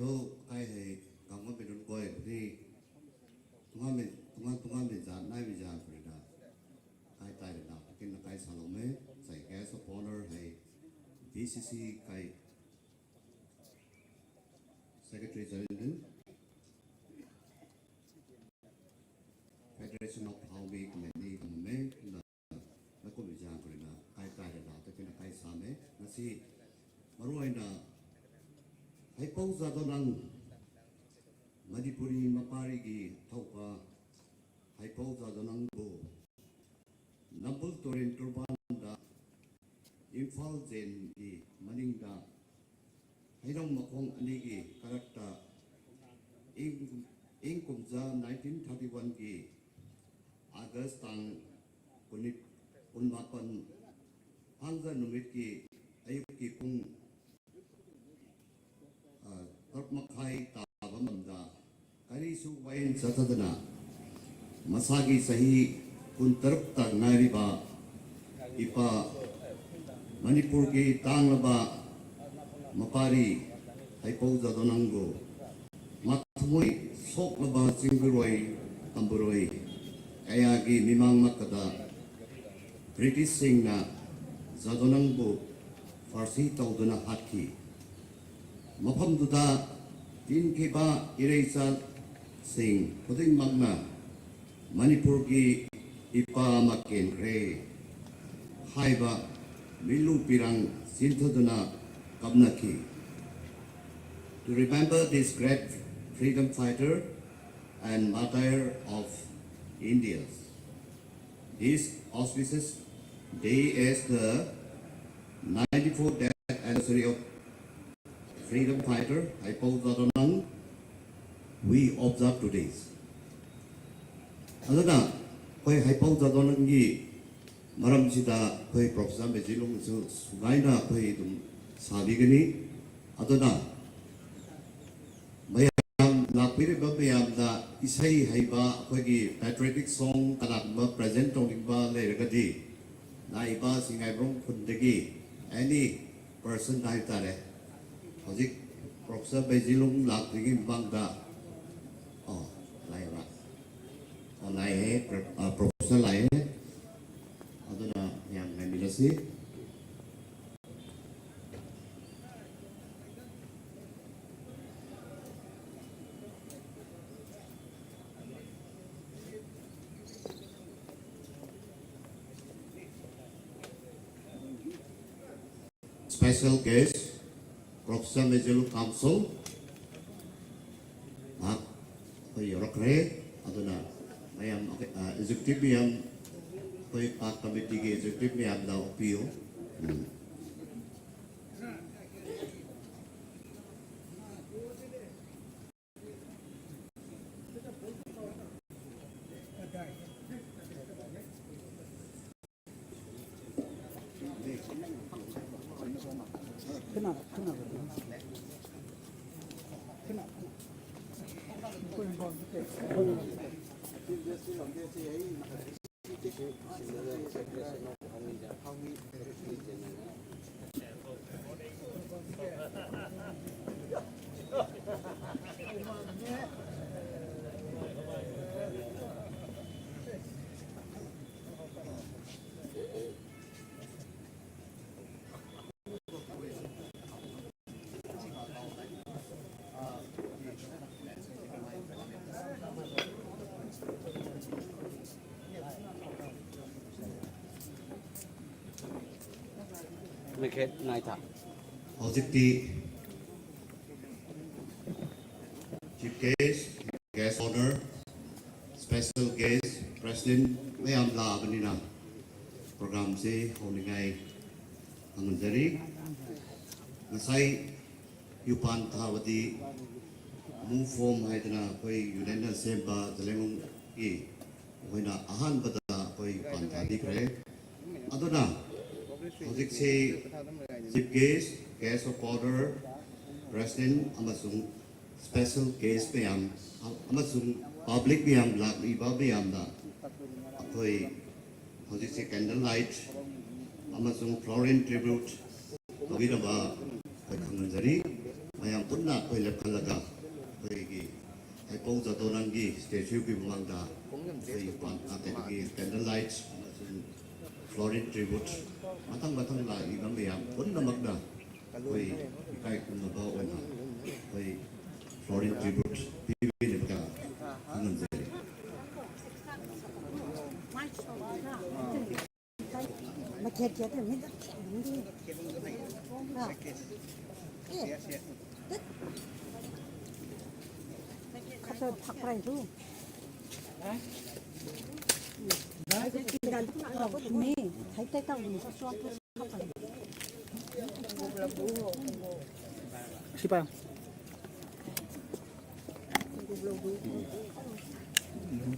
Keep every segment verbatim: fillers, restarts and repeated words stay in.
So, kai hei, gangmei nunc guay khou ni, tunga mi, tunga, tunga mi zan, nai mi zan khou rui na, kai tai rui na, takin na kai salou me, sei guest of honour hei, B C C kai Secretary General, Federation of Haumi Committee, kamei, na, na kum mi zan khou rui na, kai tai rui na, takin na kai sa me, na si, maruai na, Haipou Jadonang, Manipuri mapari ki thoupa, Haipou Jadonang bo, Nambul Turin Turban da, Imphal Zen ki maning da, Heirong Makhong ani ki karak ta, ing, ing kumza nineteen thirty-one ki August tang kunit, kunmapan, hangza numit ki ayuk ki pung, ah, taruk makhai ta bam bam da, kari su wain sa ta dana, masagi sahi kun taruk ta ngai ri ba, ipa Manipur ki tang la ba, mapari, Haipou Jadonang bo, mathumui sok la ba chingburoi, tamburoi, kaya ki mimang mak kada, British sing na Jadonang bo, Farsi tau dana hat ki. Mapham tu ta, tin ki ba irei sa sing, puding mak na, Manipur ki ipa mak ken kre. Hai ba, milu pirang sin tha dana, kam na ki. To remember this great freedom fighter and martyr of India. This auspicious day as the ninety-fourth death anniversary of freedom fighter Haipou Jadonang, we observe today. Adana, koi Haipou Jadonang ki maram sida koi Professor Mezilung su sugaina koi dum sabi gani. Adana, mayam, lakpui ri ba mayam da isei hei ba, koi ki patriotic song kanak ba present tong ning ba le ra ka di. Nai ba Singaibong khun dagi, any person nai ta re. Hauzik Professor Beijilung lak digi bang da. Oh, lai ra. Oh, lai he, Pro-, ah, Professor lai he. Aduna yang ngai mi la si. Special guest, Professor Mezilung Council, mak, koi yorak re, aduna, mayam, ah, executive mayam, koi park committee ki executive mayam da opiu. Hmm. Mikhet nai tha. Hauzik ti Chief Guest, Guest Honour, Special Guest, President, mayam la bani na program se hou ni ngai hangun jari. Ngasai Yupan tha wadi mu form hai tana koi Union na semba Zeliangrong ki koi na ahan bada koi pan tha di kre. Aduna hauzik se Chief Guest, Guest of Honour, President amasung special guest mayam, amasung public mayam lak iba mayam da. Akoi hauzik se candle light amasung floral tribute tawina ba koi khangan jari. mayang punna khui lap khat laga, khui ki, Haipou Jadonang ki statue ki bumang da, khui pan a khat ki candlelight, floral tribute, mathang mathang la i bam mayang punna mak da, khui kai kumna ba wana, khui floral tribute, T V ni ka, ngan zai. Siapa?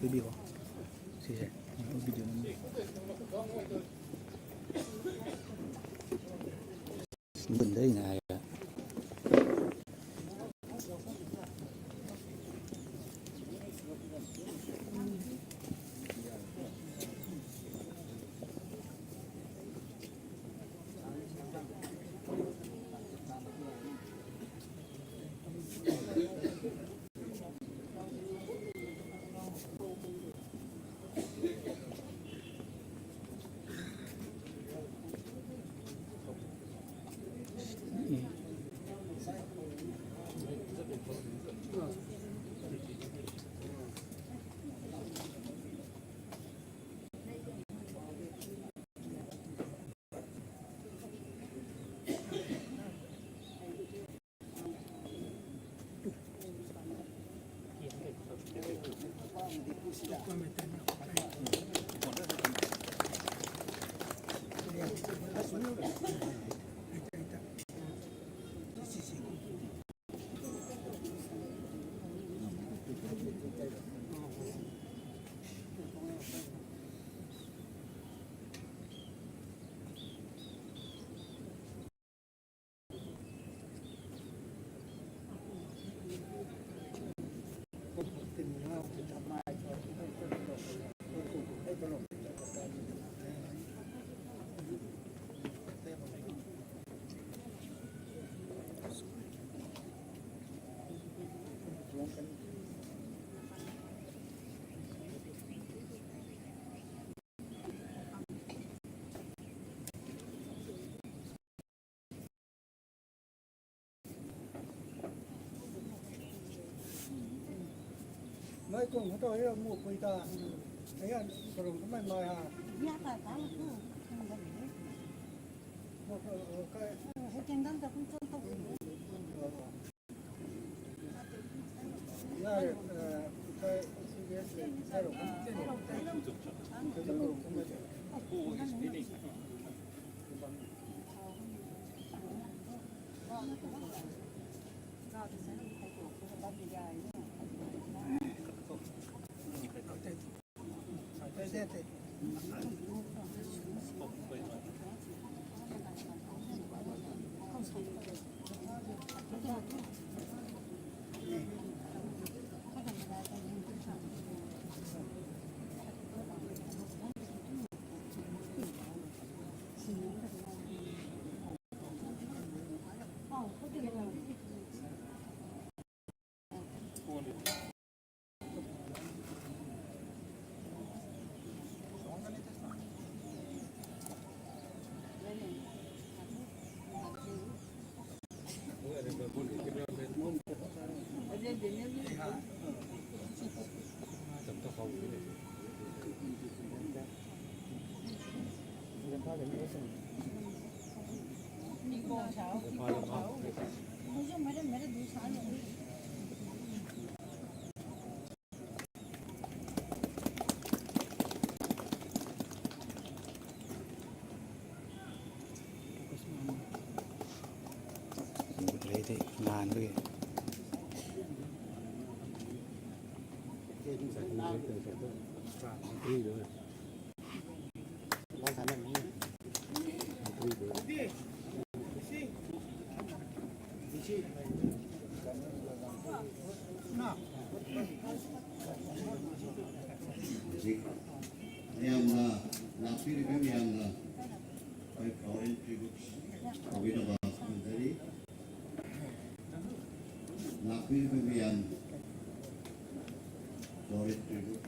Video. Sise. Video. Bun dei na ya. Mei kung hata hei mu pui ta. Hei an karung kamei mai ha. Ya ta ta la ku. Mo ko kai. Hei kengdam ta kum chon ta. Ya, eh, kai C B S le, kai rong. Rei tei ngan bui. Houzik, mayamna, napiri bi mayamna, kai proud and tribute, kawina ba, kandari. Nakpui Bibian, Florid Tribute.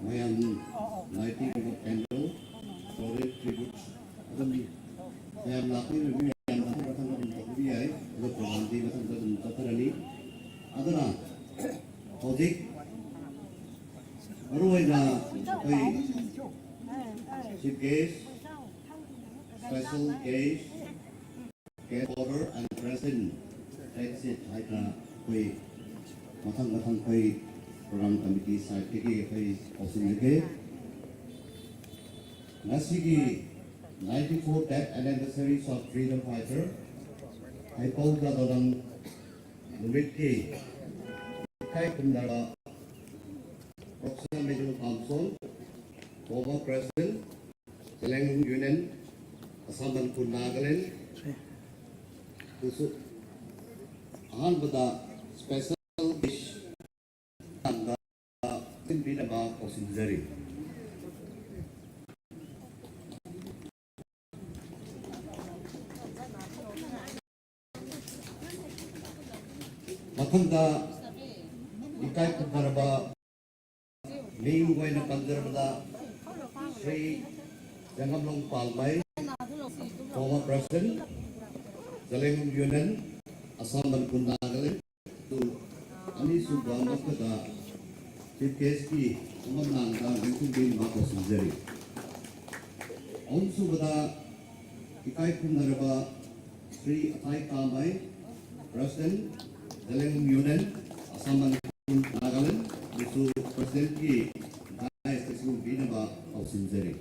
Mayan lighting of candle, florid tributes, atam ni. Mayan la khui rui mayan mathang mathang kadum tat bi ai, alo program di mathang kadum tat tarani. Adana, houzik, aruai na, khui, chief guest, special guest, guest order and present, exit hai ta khui, mathang mathang khui program committee side tiki khui osin ke. Ngasigi ninety-four death anniversaries of freedom fighter, hai pou ta dalam numit ki, kai kumdara, Professor Middle Council, former President, Zeliangrong Union, Assam Manipur Nagaland, kusu, ahan bada special wish, tanda, tin bina ba, osin jari. Mathang ta, ikai kukaraba, ming guayna panjarbada, Shri Jangamlong Palmei, former President, Zeliangrong Union, Assam Manipur Nagaland, tu, ani su ba mak kada, chief guest ki, umam nang da, gengtung bin ma ko sinjari. Aum su bada, ikai kumnaraba, Shri Athai Kamei, President, Zeliangrong Union, Assam Manipur Nagaland, misu President ki dais te sum bina ba hau sinjari.